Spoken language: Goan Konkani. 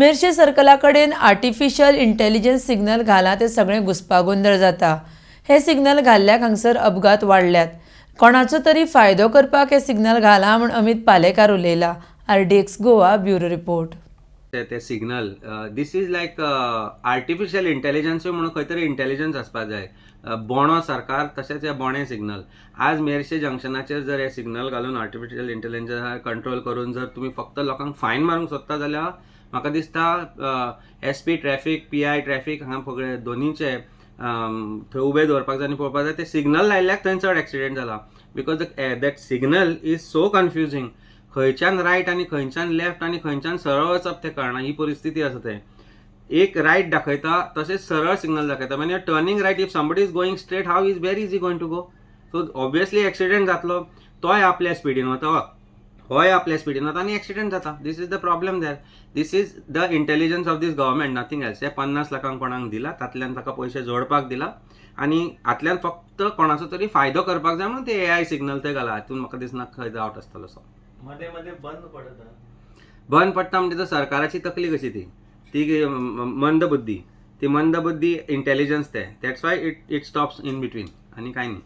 मेरशे सर्कला कडेन आर्टिफिशियल इंटेलिजन्स सिग्नल घालां तें सगळें घुस्पागोंदळ जाता. हे सिग्नल घाल्ल्याक हांगसर अपघात वाडल्यात. कोणाचो तरी फायदो करपाक हे सिग्नल घालां म्हूण Amit Palekar उलयला. RDX Goa, bureau report. ते ते signal, this is like artificial इंटेलिजन्सूय म्हणून खंय तरी इंटेलिजन्स आसपाक जाय. बोणो सरकार तशेंच हे बोणे सिग्नल. आज मेरशे जंक्शनाचेर जर हे सिग्नल घालून आर्टिफिशियल इंटेलिजन्स कंट्रोल करून जर तुमी फक्त लोकांक फायन मारूंक सोदता जाल्यार म्हाका दिसता SP traffic, PI traffic हांगा सगळे दोनीचे थंय उबे दवरपाक जाय आनी पळोवपाक जाय. ते सिग्नल लायिल्ल्याक थंय चड एक्सिडेंट जाला because that signal is so confusing. खंयच्यान रायट आनी खंयच्यान लेफ्ट आनी खंयच्यान सरळ वचप तें कळना, ही परिस्थिती आसा. थंय एक रायट दाखयता, तशेंच सरळ सिग्नल दाखयता. म्हणजे turning right, if somebody is going straight, how is where is he going to go? So obviously accident जातलो. तोय आपल्या स्पिडीन वता, होय आपल्या स्पिडीन वता आनी एक्सिडेंट जाता. This is the problem there. This is the intelligence of this government, nothing else. हे 50 लाखांक कोणाक दिला, तातल्यान ताका पयशे जोडपाक दिला आनी हातल्यान फक्त कोणाचो तरी फायदो करपाक जाय म्हणून ते एआय सिग्नल ते घाला. हातून म्हाका दिसना खंय डावट आसतलो असो. मध्ये मध्ये बंद पडत. बंद पडटा म्हणजे तो सरकाराची तकली कशी ती ती मंदबुद्धी, ती मंदबुद्धी इंटेलिजन्स ते. That's why it stops in between आनी कांय न्ही.